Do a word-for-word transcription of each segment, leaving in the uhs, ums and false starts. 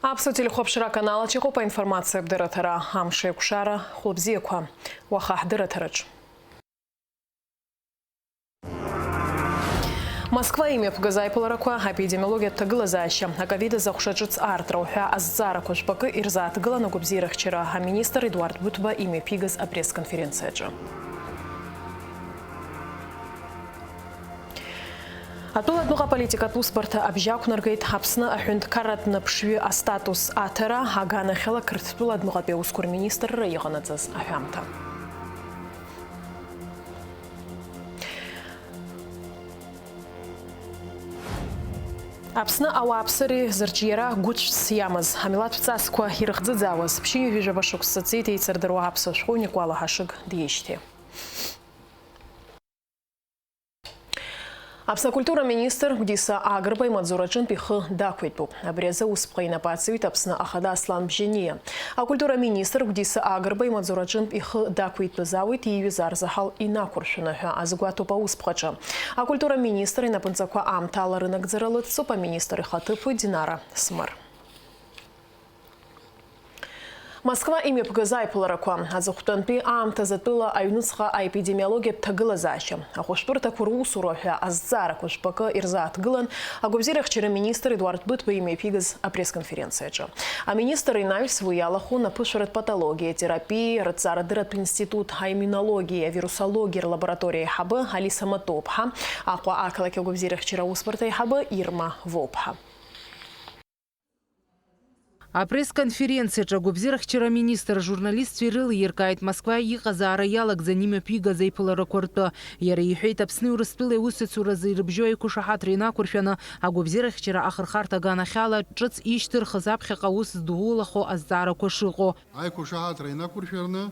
Аԥсуа телехәаԥшра аканал аҿы иҟоуп аинформациатә дырраҭара. Амш еиқәшара, хәылбзиақәа. Уаха ҳдырраҭараҿ. Москва имҩаԥгаз аиԥыларақәа, аепидемиологиатә ҭагылазаашьа, аковид азы аҟәша ҿыц аартра уҳәа азҵаарақәа жәпакы ирзааҭгылан агәабзиарахьчара аминистр Едуард Быҭәба имҩаԥигаз апресс-конференциаҿы. Атәыла адәныҟа аполитикатә усбарҭа абжьы ақәнаргеит Аԥсны аҳәынҭқарратә наԥшҩы астатус аҭара, аганахьала Қырҭтәыла адәныҟатәи аусқәа рминистрра иҟанаҵаз аҳәамҭа. Аԥсны ауааԥсыреи зырҿиара гәыцәс иамаз, амилаҭтә ҵасқәа ирыхӡыӡаауаз, ԥшьынҩажәижәаба шықәса ҵит еицырдыруа аԥсуа шәҟәыҩҩы Кәала Ҳашыг диижьҭеи. Аԥсны акультура министр Гәдиса Агрба имаҵзураҿынтә ихы дақәиҭуп. Абри азы аусԥҟа инапы ациҩит Аԥсны Ахада Аслан Бжьаниа. Акультура министр Гәдиса Агрба имаҵзураҿынтә ихы дақәиҭтәыз ауит ииҩыз арзаҳал инақәыршәаны ҳәа азгәаҭоуп аусԥҟаҿы. Акультура министр инапынҵақәа аамҭала рынагӡара лыдҵоуп аминистр ихаҭыԥуаҩ Динара Смыр. Москва имҩаԥгаз аиԥыларақәа. Аҵыхәтәантәи аамҭазы атәыла аҩныҵҟа аепидемиологиатә ҭагылазаашьа, ахәышәтәырҭақәа русура ҳәа азҵаарақәа жәпакы ирзааҭгылан агәабзиарахьчара министр Едуард Быҭәба имҩаԥигаз апресс-конференциаҿы. Аминистр инаҩс уи иалахәын аԥышәаратә патологиа, терапиа, рыҭҵаарадырратә институт, аиммунологиа, авирусологиа рлабораториа аиҳабы Алиса Матуаԥҳа, Аҟәа ақалақь агәабзиарахьчара аусбарҭа аиҳабы Ирма Воуԥҳа. Апресс-конференциаҿы агәабзиарахьчара аминистр ажурналистцәа ирылаиркааит Москва иҟазаара иалагӡаны имҩаԥигаз аиԥыларақәа ртәы. Иара иҳәеит, Аԥсни Урыстәылеи аусеицуразы ирыбжьоу аиқәышаҳаҭра инақәыршәаны, агәабзиарахьчара ахырхарҭа аганахьала ҿыц ишьҭырхыз аԥхьаҟа аус здулахо азҵаарақәа шыҟоу. Аиқәышаҳаҭра инақәыршәараны,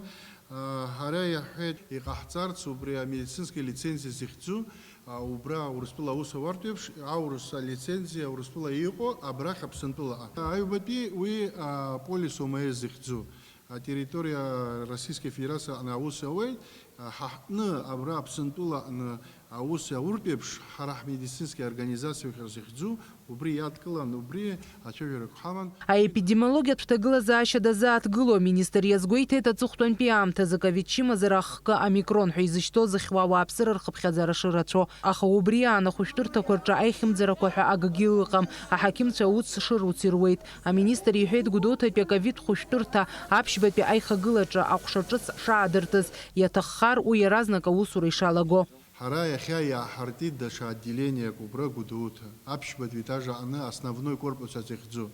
а, ҳара иаҳҳәеит, иҟаҳҵарц убри амедицински лицензиа зыхьӡу, а, убра Урыстәыла аус ауартә еиԥш, аурыс алицензиа Урыстәыла иҟоу, абрахь Аԥсынтәылаҟа. Аҩбатәи уи, а, полис ОМС зыхьӡу, атерриториа Российской Федерациа аҟны аус ауеит, а, ҳа ҳҟны, абра Аԥсынтәылаҟны аус ауртә еиԥш, ҳара ҳмедицински организациақәа зыхьӡу, убри иадкылан, убри ацәажәарақәа ҳаман. Аепидемиологиатә ҭагылазаашьа дазааҭгыло аминистр иазгәеиҭеит, аҵыхәтәантәи аамҭазы ковид чымазара ахкы омикрон ҳәа изышьҭоу зыхьуа ауааԥсыра рхыԥхьаӡара шыраҭәо. Аха убри аан ахәышәтәырҭақәа рҿы аихьымӡарақәа ҳәа акгьы ыҟам, аҳақьымцәа аус шыруц ируеит. Аминистр иҳәеит, Гәдоуҭатәи аковид хәышәтәырҭа аԥшьбатәи аихагылаҿы аҟәша ҿыц шаадыртыз, иаҭаххар, уи иаразнак аусура ишалаго. Ҳара иахьа иааҳартит даҽа отделениак убра Гәдоуҭа, аԥшьбатәи етаж аҟны основной корпус азыхьӡу.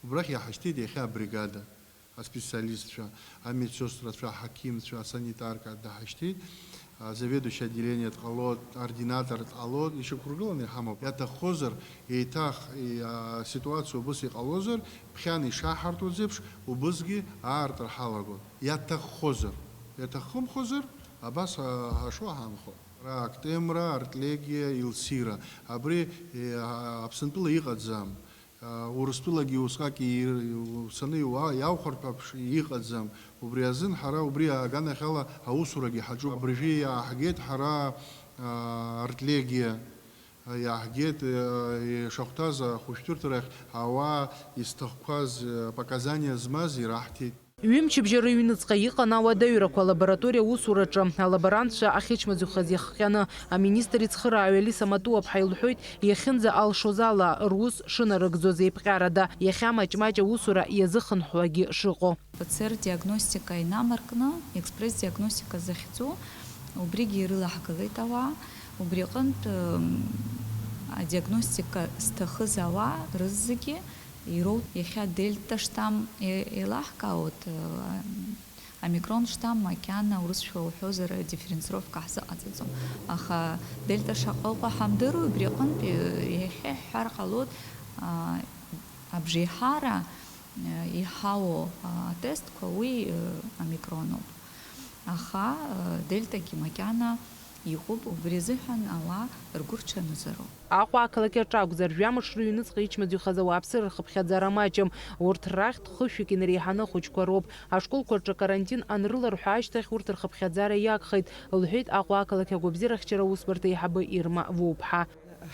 Убрахь иаҳашьҭит иахьа абригада, аспециалистцәа, амедсестрацәа, аҳақьымцәа, асанитарка даҳашьҭит, а, заведующий отделение дҟалоит, ординатор дҟалоит, ишьақәыргыланы иҳамоуп. Иаҭаххозар, еиҭах, и, а, ситуациа убыс иҟалозар, ԥхьан ишаҳарҭоз еиԥш, убысгьы аартра ҳалагон. Иаҭаххозар, иаҭахымхозар, абас, а, ҳашо ҳаанхо. Актемра, Артлегиа, Илсира. Абри, е, а, Аԥсынтәыла иҟаӡам. А, Урыстәылагьы усҟак ир-, уцаны иуа-, иаухәартә ҳәа ԥш-, иҟаӡам. Убри азын ҳара убри аганахьала аусурагьы ҳаҿуп. Абыржәы иааҳгеит ҳара, а, Артлегиа, а, иааҳгеит, а, ишахәҭаз ахәышәтәырҭарахь ауаа изҭахқәаз, а, показаниа змаз ираҳҭеит. Ҩымчыбжьа рыҩныҵҟа иҟан ауадаҩрақәа, алабораториа аусураҿы алаборантцәа ахьычмазаҩхаз иахҟьаны. Аминистр ицхырааҩ Алиса Матуаԥҳа илҳәоит, иахьынӡа алшоз ала рус шынарыгӡоз еиԥҟьарада, иахьа маҷ-маҷ аусура иазыхынҳәуагьы шыҟоу. П Ц Р диагностика инамаркны, експресс диагностика захьӡу, убригьы ирылаҳгалеит ауаа. Убри аҟынтә, м, адиагностика зҭахыз ауаа рызегьы ироуеит. Иахьа дельта штамм е-, еилаҳкаауеит, э, омикрон штамм макьана урысшәа уҳәозар, дифференцировка ҳзыҟаҵаӡом. Аха дельта шаҟа ыҟоу ҳамдыруеи, убри аҟынтә, э, иахьа иҳәар ҟалоит, а, абжеиҳара, э, иҳауоу, а, атестқәа уи, э, омикроноуп. Аха, э, дельтагьы макьана иҟоуп, убри азыҳәан ауаа ргәы рҽанызароуп. Аҟәа ақалақь аҿы акәзар, жәамш рыҩныҵҟа ичмазаҩхаз ауааԥсыра рхыԥхьаӡара маҷым. Урҭ рахьтә хышәҩык инареиҳаны ахәыҷқәа роуп. Ашколқәа рҿы акарантин анрыларҳәа ашьҭахь урҭ рхыԥхьаӡара иагхеит, лҳәеит Аҟәа ақалақь агәабзиарахьчара аусбарҭа аиҳабы Ирма Воуԥҳа.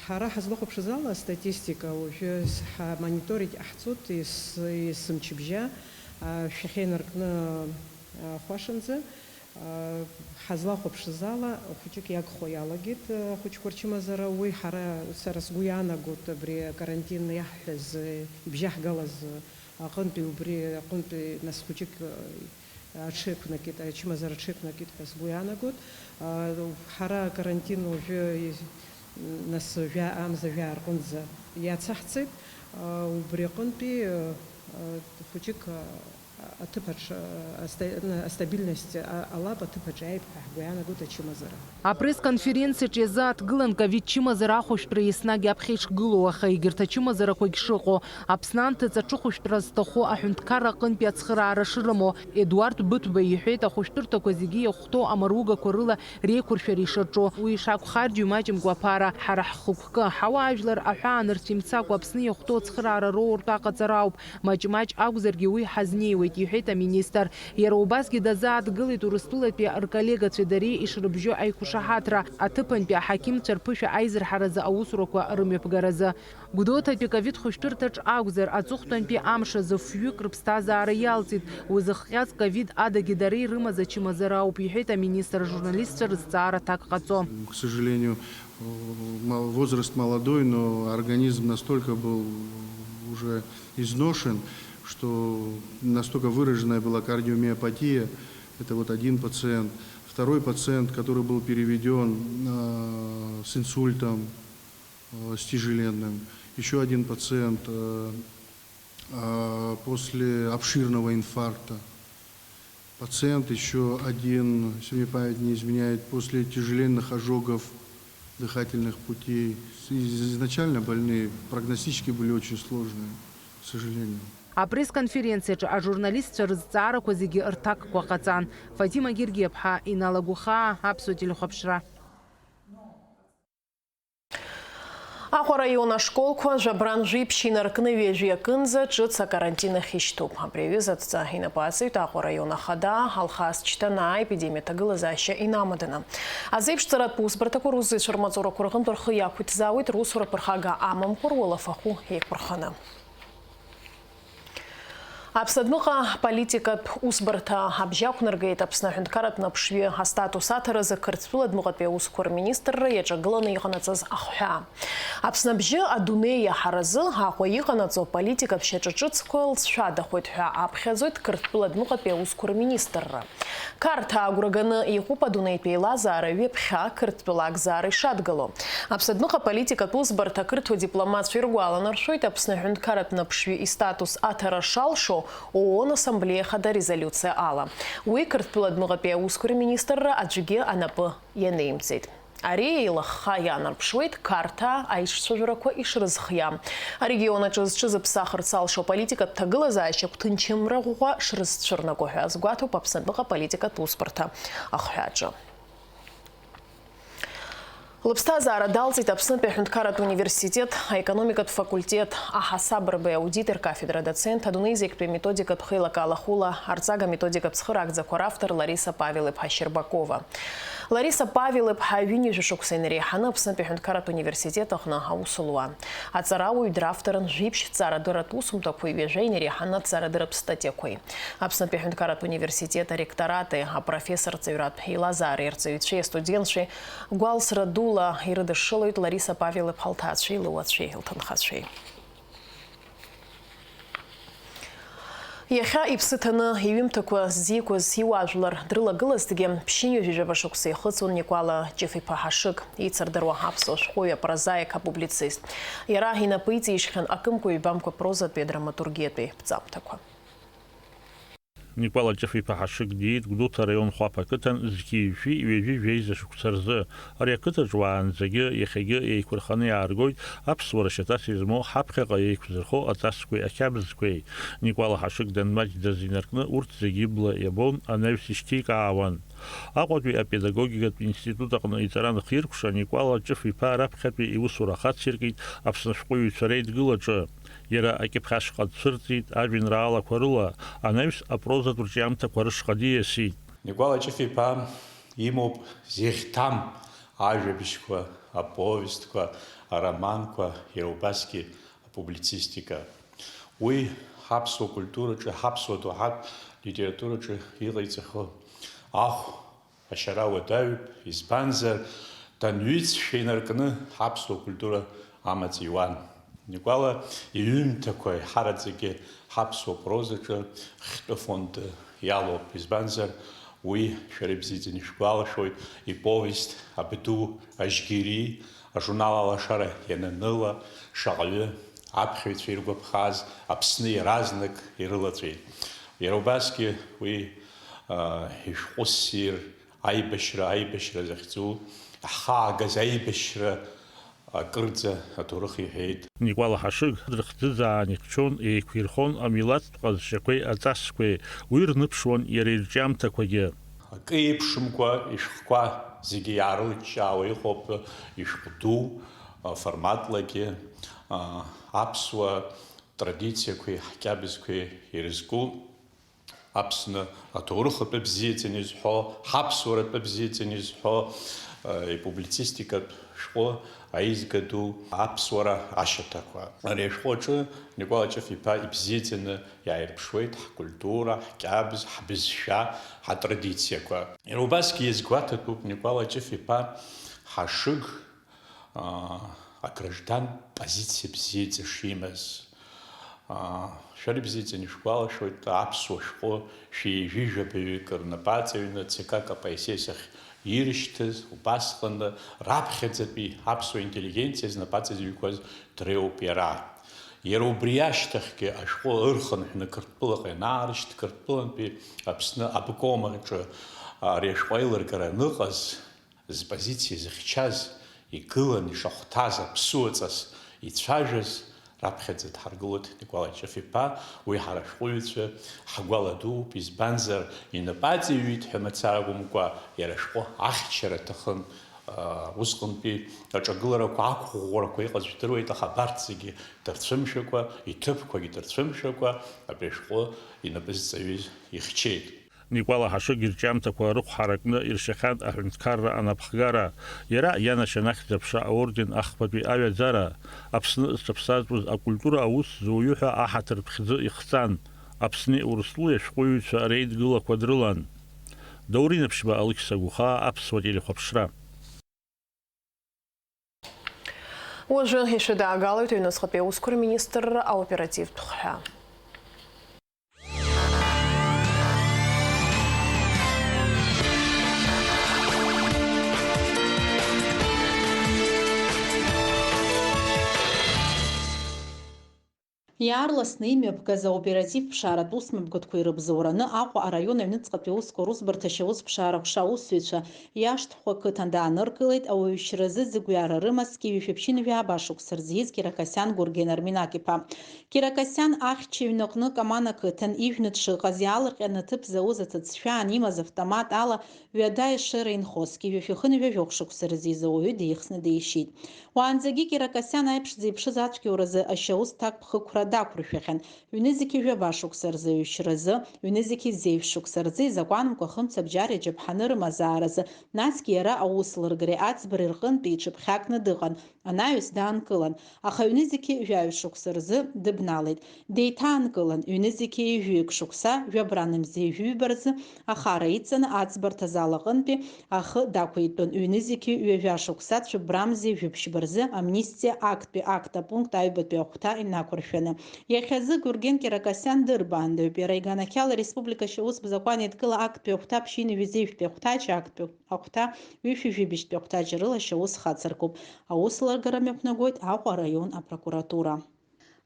Ҳара ҳазлахәаԥшыз ала, астатистика уажәы ҳамониторить ҟаҳҵоит ес-, есымчыбжьа, а, шәахьа инаркны, а, хәашанӡа. А, ҳазлахәаԥшыз ала, хәыҷык иагхо иалагеит, а, ахәыҷқәа рчымазара. Уи ҳара, сара сгәы иаанагоит, абри акарантин иаҳҳәаз, а, ибжьаҳгалаз, а, аҟынтәи, убри аҟынтәи нас хәыҷык, а, аҽеиқәнакит, ачымазара аҽеиқәнакит ҳәа сгәы иаанагоит. А, ҳара акарантин уажәы, нас, жәа-, амза жәаа рҟынӡа иацаҳҵеит. А, убри аҟынтәи, а, хәыҷык, а, аҭыԥаҿ, а, аста-, астабильность, а, ҟалап аҭыԥаҿ иааип ҳәа ҳгәы иаанагоит ачымазара. Апресс-конференциаҿ иазааҭгылан ковид чымазара ахәышәтәра еснагь аԥхьа ишгылоу, аха егьырҭ ачымазарақәагь шыҟоу. Аԥсны анҭыҵ аҽыхәышәтәра зҭаху аҳәынҭқарра аҟынтәи ацхыраара шырымоу Едуард Быҭәба иҳәеит, ахәышәтәырҭақәа зегьы иахәҭоу амаругақәа рыла реиқәыршәара ишаҿу. Уи ишакәхаргьы, имаҷымкәа аԥара ҳара ҳхықәкы, ҳауаажәлар аҳәаанырцә имцакәа Аԥсны иахәҭоу ацхыраара роуртә аҟаҵара ауп. Маҷ-маҷ акәзаргьы уи ҳазнеиуеит, иҳәеит аминистр. Иара убасгьы дазааҭгылеит Урыстәылатәи рколлегацәеи дареи ишрыбжьо аиқәшаҳаҭра, аҭыԥантәи аҳақьымцәа рԥышәа аизырҳаразы аусурақәа рымҩаԥгаразы. Гәдоуҭатәи ковид хәышәтәырҭаҿ акәзар, аҵыхәтәантәи амш азы фҩык рыԥсҭазаара иалҵит. Уи зыхҟьаз ковид адагьы дара ирымаз ачымазара ауп, иҳәеит аминистр ажурналистцәа рызҵаара аҭак ҟаҵо. К сожалению, мал-, возраст молодой, но организм настолько был уже изношен, что настолько выраженная была кардиомиопатия. Это вот один пациент. Второй пациент, который был переведён, э, с инсультом, э, с тяжеленным. Ещё один пациент, э, э, после обширного инфаркта. Пациент ещё один, если мне память не изменяет, после тяжеленных ожогов дыхательных путей. Из-, изначально больные, прогностически были очень сложные, к сожалению. Апресс-конференциаҿы ажурналистцәа рызҵаарақәа зегьы рҭакқәа ҟаҵан. Фатима Гергиаԥҳа, Инал Агәхаа, Аԥсуа телехәаԥшра. Аҟәа араион ашколқәа жәабран жәиԥшь инаркны ҩажәи акынӡа ҿыц акарантин ахь ишьҭоуп. Абри аҩыза адҵа инапы аҵаҩит Аҟәа араион ахада Алхас Чҭанаа аепидемиа ҭагылазаашьа инамаданы. Азеиԥшҵаратә усбарҭақәа русзуҩцәа рмаҵурақәа рҟынтә рхы иақәиҭзаауеит русура ԥырхага амамкәа руалафахәы еиқәырханы. Аԥсадныҟа политикатә усбарҭа абжьы ақәнаргеит Аԥсны аҳәынҭқарратә наԥшҩы астатус аҭаразы Қырҭтәыла адәныҟатәи аусқәа рминистрра иаҿагыланы иҟанаҵаз ахҳәаа. Аԥсны абжьы адунеи иаҳаразы Аҟәа иҟанаҵо аполитикатә шьаҿа ҿыцқәа лҵшәадахоит ҳәа аԥхьаӡоит Қырҭтәыла адәныҟатәи аусқәа рминистрра. Қарҭаа агәра ганы иҟоуп адунеитә еилазаара ҩаԥхьа Қырҭтәыла акзаара ишадгыло. Аԥсадныҟа политикатә усбарҭа ақырҭуа дипломатцәа иргәаланаршәоит Аԥсны аҳәынҭқарратә наԥшҩы истатус аҭара шалшо ООН Ассамблеиа Ахада арезолиуциа ала. Уи Қырҭтәыла адәныҟатәи аусқәа рминистрра аӡәгьы анапы ианеимҵеит. Ари еилыхха иаанарԥшуеит Қарҭаа аиҿцәажәарақәа ишрызхиа. Арегион аҿы зҽызыԥсахырц алшо аполитикатә ҭагылазаашьақә ҭынчымра ӷәӷәа шрызцәырнаго ҳәа азгәаҭоуп Аԥсны адәныҟа аполитикатә усбарҭа ахҳәааҿы. Лыԥсҭазаара далҵит Аԥснытәи аҳәынҭқарратә университет аекономикатә факультет аҳасабрбеи аудит ркафедра адоцент, адунеи зегьтәи аметодикатә хеилакаала хәыла арҵага методикатә цхыраагӡақәа равтор Лариса Павел-иԥҳа Щербакова. Лариса Павел-иԥҳа ҩынҩажәа шықәса инареиҳаны Аԥснытәи аҳәынҭқарратә университет аҟны аус луан. Аҵарауаҩ дравторын жәиԥшь ҵарадырратә усумҭақәеи ҩажәа инареиҳаны аҵарадырратә статиақәеи. Аԥснытәи аҳәынҭқарратә университет аректорати апрофессорҵаҩратә еилазаареи арҵаҩцәеи астудентцәеи гәалсра дула ирыдышшылоит Лариса Павел-иԥҳа лҭаацәеи лыуацәеи лҭынхацәеи. Иахьа иԥсы ҭаны иҩымҭақәа ззиқәыз иуаажәлар дрылагылазҭгьы, ԥшьынҩажәи жәаба шықәса ихыҵуан Никәала Ҷыф-иԥа Ҳашыг, ицырдыруа аԥсуа шәҟәыҩҩы, апрозаик, апублицист. Иара инапы иҵишьхьан акымкәа-ҩбамкәа прозатәи адраматургиатәи ԥҵамҭақәа. Никәала Ҷыф-иԥа Ҳашыг диит Гәдоуҭа араион Хәаԥ ақыҭан зқьи жәшәи ҩажәи жәеиза шықәса рзы. Ари ақыҭаҿ уаанӡагьы иахьагьы еиқәырханы иааргоит аԥсуара шьаҭас измоу ҳаԥхьаҟа еиқәзырхо аҵасқәеи ақьабзқәеи. Никәала Ҳашыг данмаҷӡаз инаркны урҭ зегьы ибла иабон, анаҩс ишьҭикаауан. Аҟәатәи апедагогикатә институт аҟны иҵара анхиркәша, Никәала Ҷыф-иԥа раԥхьатәи иусура ахациркит Аԥсны ашәҟәыҩҩцәа реидгылаҿы. Иара акьыԥхь ашҟа дцәырҵит, ажәеинраалақәа рыла, анаҩс апрозатә рҿиамҭақәа рышҟа диасит. Никәала Ҷыф-иԥа имоуп зеиӷьҭам ажәабжьқәа, аповестқәа, ароманқәа, иара убасгьы апублицистика. Уи ҳаԥсуа культураҿы, ҳаԥсуа доуҳатә литератураҿы иҟаиҵахьоу ахә ашьара уадаҩуп, избанзар, данҩыҵшәа инаркны ҳаԥсуа культура амаҵ иуан. Никәала иҩымҭақәа еиҳараӡакгьы ҳаԥсуа прозаҿы хьтәы фонд иалоуп, избанзар, уи, шәара ибзиаӡаны ишәгәалашәоит, иповест Абду Ажьгьери ажурнал Алашара иананыла, шаҟаҩы аԥхьаҩцәа иргәаԥхаз Аԥсны иаразнак ирылаҵәеит. Иара убасгьы уи, а, ишәҟәы ссир, аибашьра, аибашьра захьӡу, ҳхаагаз аибашьра акырӡа аҭоурых иҳәеит. Никәала Ҳашыг дрыхӡыӡааны ицон, еиқәирхон амилаҭтә ҟазшьақәеи аҵасқәеи, уи рныԥшуан иара ирҿиамҭақәагьы. Акы еиԥшымкәа ишәҟәқәа зегьы иаарылыҷҷаауа иҟоуп ишәҟә ду, а, форматлагьы, а, аԥсуа традициақәеи ҳқьабзқәеи ирызку. Аԥсны аҭоурых атәы бзиаӡаны изҳәо, ҳаԥсуара атәы бзиаӡаны изҳәо, э, ипублицистикатә шәҟәы аизга ду Аԥсуара ашьаҭақәа. Ари ашәҟәы аҿы Никәала Ҷыф-иԥа ибзиаӡаны иааирԥшуеит ҳкультура, ҳкьабз, ҳбызшәа, ҳатрадициақәа. Иара убасгьы иазгәаҭатәуп Никәала Ҷыф-иԥа Ҳашыг аа, аграждантә позициа бзиаӡа шимаз. Аа, шәара ибзиаӡаны ишәгәалашәоит, аԥсуа шәҟәы шәи-ҩажәижәабаҩык рнапы аҵаҩны Ц К К П С С ахь ирышьҭыз, убасҟаны раԥхьаӡатәи аԥсуа интеллигенциа знапы аҵазҩқәаз дреиуоуп иара. Иара убри ашьҭахьгьы ашәҟәы ырхынҳәны Қырҭтәылаҟа ианаарышьҭ, Қырҭтәылантәи Аԥсны аобком аҿы ари ашәҟәы аилыргара аныҟаз, зпозициа зыхьчаз, игылан ишахәҭаз аԥсуаҵас ицәажәаз, раԥхьаӡа дҳаргылоит Никәала Ҷыф-иԥа, уи ҳара ашәҟәыҩҩцәа ҳгәаладууп, избанзар, инапы аҵаҩит ҳәа мацара акәымкәа, иара ашәҟәы ахьчара аҭахын, аа, усҟантәи аҿагыларақәа, ақәыӷәӷәарақәа иҟаз жәдыруеит, аха абарҭ зегьы дырцәымшәакәа, иҭыԥқәагьы дырцәымшәакәа, абри ашәҟәы инапы зҵаҩыз ихьчеит. Никәала Ҳашыг ирҿиамҭақәа рыхәҳаракны иршахьан аҳәынҭқарра анапхгара. Иара ианашьан Ахьӡ-аԥша аорден ахԥатәи аҩаӡара, Аԥсны зҽаԥсазтәыз акультура аус зуаҩы ҳәа аҳаҭыр ԥхьӡы ихҵан. Аԥсни Урыстәылеи ашәҟәыҩҩцәа реидгылақәа дрылан. Даур Инаԥшьба, Алықьса Гәыхаа, Аԥсуа телехәаԥшра. Уажәы ишәыдаагалоит аҩныҵҟатәи аусқәа рминистрра аоперативтә хҳәаа. Иаарласны имҩаԥгаз аоператив ԥшааратә усмҩаԥгатәқәа ирыбзоураны Аҟәа араион аҩныҵҟатәи аусқәа русбарҭа ашьаус ԥшаара ҟәша аусзуҩцәа Иашҭ Хәа қыҭан дааныркылеит ауаҩшьразы зыгәҩара рымаз зқьи жәшәи ԥшьынҩажәи ааба шықәса рзы ииз Киракосиан Гурген Арминак-иԥа. Киракосиан ахьча иҩнаҟны Каман ақыҭан ижәны дшыҟаз иаалырҟьаны аҭыԥ зауз аҭыӡшәа аан имаз автомат ала ҩада Ешыра инхо зқьи жәшәи хынҩажәи жәохә шықәса рзы изы ауаҩы деихсны дишьит. Уаанӡагьы Киракосиан аиԥш дзеиԥшыз ацәгьоуразы ашьаус ҭакԥхықәра дақәыршәахьан. Ҩнызқьи жәаба шықәса рзы, ҩшьразы, ҩнызқьи зеижә шықәса рзы изакәанымкәа хымца бџьари аџьаԥҳани рымазааразы, насгьы иара аус лыргареи аӡбареи рҟынтәи иҽыԥхьакны дыҟан, анаҩс даанкылан, аха ҩнызқьи жәаҩа шықәса рзы дыбналеит. Деиҭаанкылан, ҩнызқьи ҩажәаҩык шықәса, жәабран мзеи жәаҩба рзы ахара идҵаны аӡбарҭа зал аҟынтәи ахы дақәиҭтәын, ҩнызқьи ҩажәа шықәса, цәыббра мзеи жәиԥшьба рзы амнистиа актәи акт апункт аҩбатәи ахәҭа инақәыршәаны. Иахьазы Гурген Киракосиан дырбаандаҩуп, иара иганахьала ареспублика ашьаус бзакәан еидкыла актәи ахәҭа ԥшьынҩажәи зеижәтәи ахәҭаҷ актәи ахәҭа ҩышәи жәибжьтәи ахәҭаҷ рыла ашьаус хацыркуп. Аус лыргара мҩаԥнагоит Аҟәа араион апрокуратура.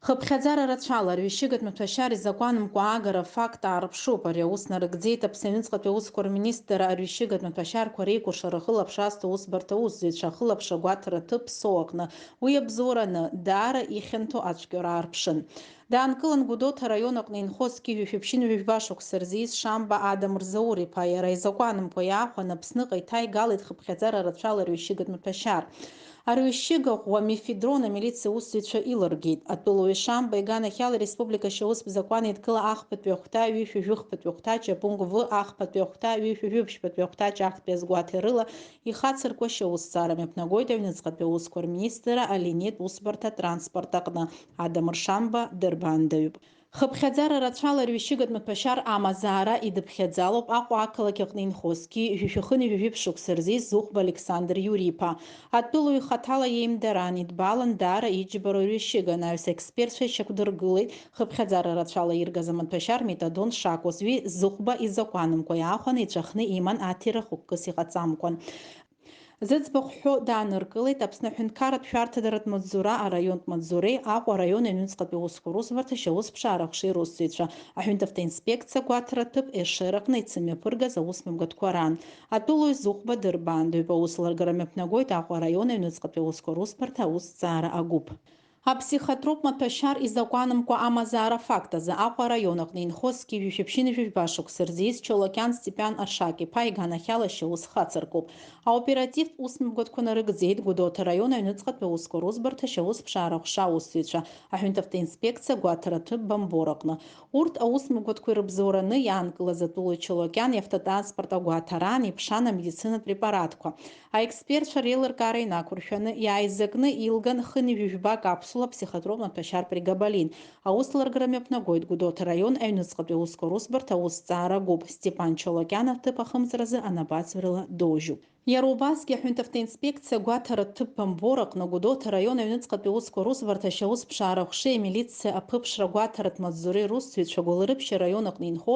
Хыԥхьаӡара рацәала арҩашьыгатә маҭәашьар изакәанымкәа аагара афакт аарԥшуп. Ари аус нарыгӡеит Аԥсны аҩныҵҟатәи аусқәа рминистрра арҩашьыгатә маҭәашьарқәа реикәыршара ахылаԥшра азҭо аусбарҭа аусзуҩцәа ахылаԥшра агәаҭара ҭыԥ Ԥсоу аҟны. Уи абзоураны, даара ихьанҭоу ацәгьоура аарԥшын. Даанкылан Гәдоуҭа араион аҟны инхо зқьи жәшәи ԥшьынҩажәи жәба шықәса рзы ииз Шамба Адам Рзаур-иԥа, иара изакәанымкәа иаахәаны Аԥсныҟа иҭаигалеит хыԥхьаӡара рацәала арҩашьыгатә маҭәашьар. Арҩышьыга ӷәӷәа мефедрон амилициа усзуҩцәа илыргеит. Атәылауаҩ Шамба иганахьала ареспублика ашьаустә закәан еидкыла ахԥатәи ахәҭа ҩышәи жәыхԥатәи ахәҭа, ҷапунг В ахԥатәи ахәҭа, ҩышәи жәибжьтәи ахәҭа ҷахтәи азгәаҭеи рыла ихацыркуа ашьаусҭҵаара мҩаԥнагоит аҩныҵҟатәи аусқәа рминистрра алинеитә усбарҭа атранспорт аҟны. Адамыр Шамба, дырбаандаҩуп. Хыԥхьаӡара рацәала арҩышьыгатә маҭәашьар амазаара идыԥхьаӡалоуп Аҟәа ақалақь аҟны инхо зқьи жәшәи хынҩажәи жәиԥшь шықәса рзы ииз Зыхәба Александр Иури-иԥа. Атәылауаҩ хаҭала иеимдараан идбалан даара иџьбароу арҩышьыга анаҩс, аекспертцәа ишьақәдыргылеит хыԥхьаӡара рацәала иргаз амаҭәашьар метадон шакәыз, уи Зыхәба изакәанымкәа иаахәаны иҵәахны иман, аҭира хықәкыс иҟаҵамкәан. Зыӡбахә ҳәо дааныркылеит Аԥсны аҳәынҭқарратә шәарҭадаратә маҵзура араионтә маҵзуреи Аҟәа араион аҩныҵҟатәи аусқәа русбарҭа ашьаусԥшаара аҟәшеи русзуҩцәа, аҳәынҭавтоинспекциа агәаҭаратә ҭыԥ Ешер аҟны ицымҩаԥыргаз аусмҩаԥгатәқәа раан. Атәылауаҩ Зыхәба дырбаандоуп, аусеилыргара мҩаԥнагоит Аҟәа араион аҩныҵҟатәи аусқәа русбарҭа аусҭҵаара агәыԥ. Аԥсихотроп маҭәашьар изакәанымкәа амазаара афакт азы Аҟәа араион аҟны инхо зқьи жәшәи ԥшьынҩажәи жәба шықәса рзы ииз Чолокиан Степан Аршак-иԥа иганахьала ашьаус хацыркуп. Аоперативтә усмҩаԥгатәқәа нарыгӡеит Гәдоуҭа араион аҩныҵҟатәи аусқәа русбарҭа ашьаусԥшаара аҟәша аусзуҩцәа, аҳәынҭавтоинспекциа агәаҭаратә ҭыԥ Бамбор аҟны. Урҭ аусмҩаԥгатәқәа ирыбзоураны иаанкылаз атәылауаҩ Чолокиан иавтотранспорт агәаҭараан иԥшаан амедицинатә препаратқәа. Аекспертцәа реилыркаара инақәыршәаны, иааизакны илган хынҩажәи жәба капсула психотроп маҭәашьар прегабалин. Аусеилыргара мҩаԥнагоит Гәдоуҭа араион аҩныҵҟатәи аусқәа русбарҭа аусҭҵаара агәыԥ, Степан Чолокиан аҭыԥ ахымҵразы анапаҵаҩрала доужьуп. Иара убасгьы аҳәынҭавтоинспекциа агәаҭаратә ҭыԥ Бамбор аҟны Гәдоуҭа араион аҩныҵҟатәи аусқәа русбарҭа ашьаусԥшаара аҟәшеи амилициа аԥыԥшра агәаҭаратә маҵзуреи русзуҩцәа Гәылрыԥшь араион аҟны инхо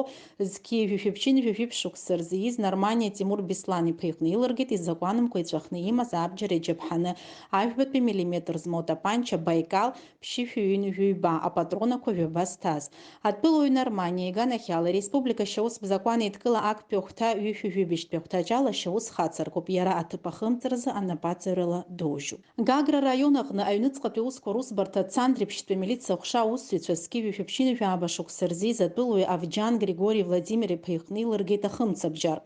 зқьи жәшәи ԥшьынҩажәи жәиԥшь шықәса рзы ииз Нарманиа Тимур Беслан-иԥа иҟны илыргеит изакәанымкәа иҵәахны имаз абџьар иаџьаԥҳаны, ажәбатәи миллиметр змоу атапанча Байкал ԥшьышәи ҩынҩажәи ҩба, апатронақәа жәаба зҭаз. Атәылауаҩ Нарманиа иганахьала ареспублика ашьаустә закәан еидкыла актәи ахәҭа ҩышәи жәибжьтәи ахәҭаҷ ала ашьаус хацыркуп, иара аҭыԥ ахымҵразы анапаҵаҩрала доужьуп. Гагра раион аҟны аҩныҵҟатәи аусқәа русбарҭа Цандрыԥшьтәи амилициа аҟәша аусзуҩцәа зқьи жәшәи ԥшьынҩажәи ааба шықәса рзы ииз атәылауаҩ Авџьан Григори Владимир-иԥа иҟны илыргеит ахымцабџьар.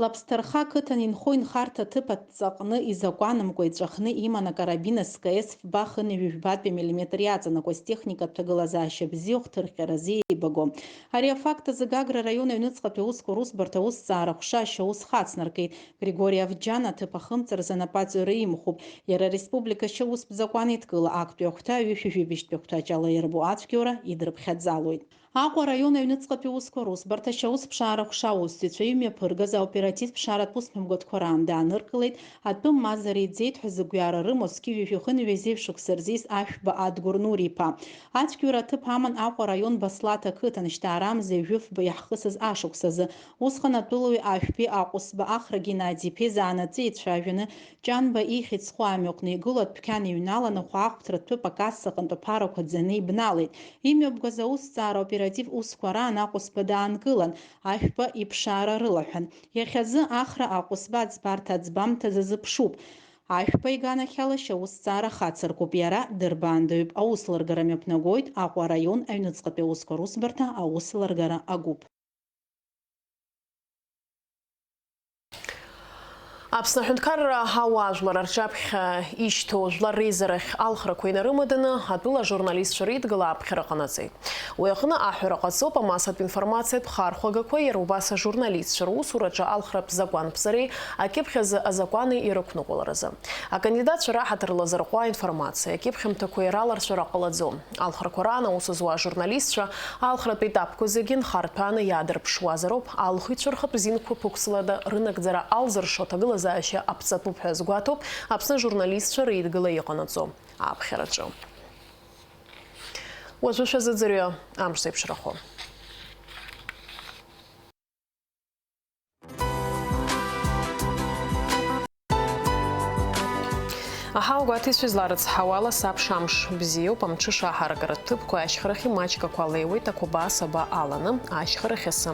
Лаԥсҭарха ақыҭан инхо инхарҭа аҭыԥ адҵаҟны изакәанымкәа иҵәахны иман акарабин С К С фба хынҩажәи жәбатәи миллиметр иаҵанакуаз техникатә ҭагылазаашьа бзиоу хҭырҟьаразы еибагоу. Ари афакт азы Гагра араион аҩныҵҟатәи аусқәа русбарҭа аусҭҵаара аҟәша ашьаус хацнаркит. Григори Авџьан аҭыԥ ахымҵразы анапаҵаҩра имхуп. Иара ареспублика ашьаустә закәан еидкыла актәи ахәҭа ҩышәи жәибжьтәи ахәҭаҷ ала иарбоу ацәгьоура идрыԥхьаӡалоит. Аҟәа араион аҩныҵҟатәи аусқәа русбарҭа ашьаусԥшаара аҟәша аусзуҩцәа имҩаԥыргаз аоперативтә ԥшааратә усмҩаԥгатәқәа раан дааныркылеит, атәым мазара иӡеит ҳәа зыгәҩара рымоу зқьи жәшәи хынҩажәи жәеиза шықәса рзы ииз Ашәба Адгәыр Нури-иԥа. Ацәгьоура аҭыԥ аман Аҟәа араион Баслаҭ ақыҭан, шьҭа арамза ҩажәи фба иаҳхысыз ашықәсазы. Усҟан атәылауаҩ Ашәбеи Аҟәысба Ахра Геннади-иԥеи заанаҵы еицәажәаны, Ҷанба ихьӡ зху амҩаҟны игылоу адәқьан иҩналаны, хәаахәҭра ҭыԥ акасса аҟынтә аԥарақәа ӡаны ибналеит. Имҩаԥгаз аусҭҵаара аоператив усқәа раан Аҟәысба даанкылан, Ашәба иԥшаара рылаҳәан. Иахьазы Ахра Аҟәысба аӡбарҭа аӡбамҭа зазыԥшуп. Ашәба иганахьала ашьаусҭҵаара хацыркуп, иара дырбаандаҩуп, аусеилыргара мҩаԥнагоит Аҟәа араион аҩныҵҟатәи аусқәа русбарҭа аусеилыргара агәыԥ. Аԥсны аҳәынҭқарра ауаажәлар рҿаԥхьа ишьҭоу жәлар реизарахь алхрақәа инарымаданы, атәыла ажурналистцәа реидгыла аԥхьара ҟанаҵеит. Уи аҟны аҳәара ҟаҵоуп амассатә информациатә хархәагақәа, иара убас ажурналистцәа русураҿы алхратә закәанԥҵареи акьыԥхь азы азакәани ирықәныҟәаларазы. Акандидатцәа раҳаҭыр лазырҟәуа аинформациа, акьыԥхьымҭақәеи раларҵәара ҟалаӡом. Алхрақәа раан аус зуа ажурналистцәа алхратә етапқәа зегьы нхарҭәааны иаадырԥшуазароуп алхыҩцәа рхатә зинқәа ԥықәслада рынагӡара алзыршо аҭагылазаашьа аԥҵатәуп ҳәа азгәаҭоуп Аԥсны ажурналистцәа реидгыла иҟанаҵо аԥхьараҿы. Уажәы шәазыӡырҩы амш зеиԥшрахо. Аҳауагәаҭеишьа изларыцҳауала, сабша амш бзиоуп, амҽыша аҳаракыратә ҭыԥқәа ашьхарахьы маҷк ақәа леиуеит, ақәабаа саба аланы, ашьхарахь асы.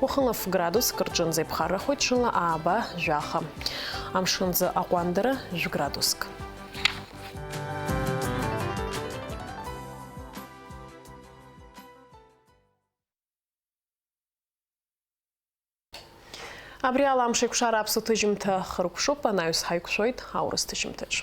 Уахынла ф-градуск рҿынӡа иԥхаррахоит, ҽынла ааба, жәаха. Амшынӡы аҟәандара, жәградуск. Абри ала амш еиқәшара аԥсуа ҭыжьымҭа хыркәшоуп, анаҩс ҳаиқәшәоит аурыс ҭыжьымҭаҿ.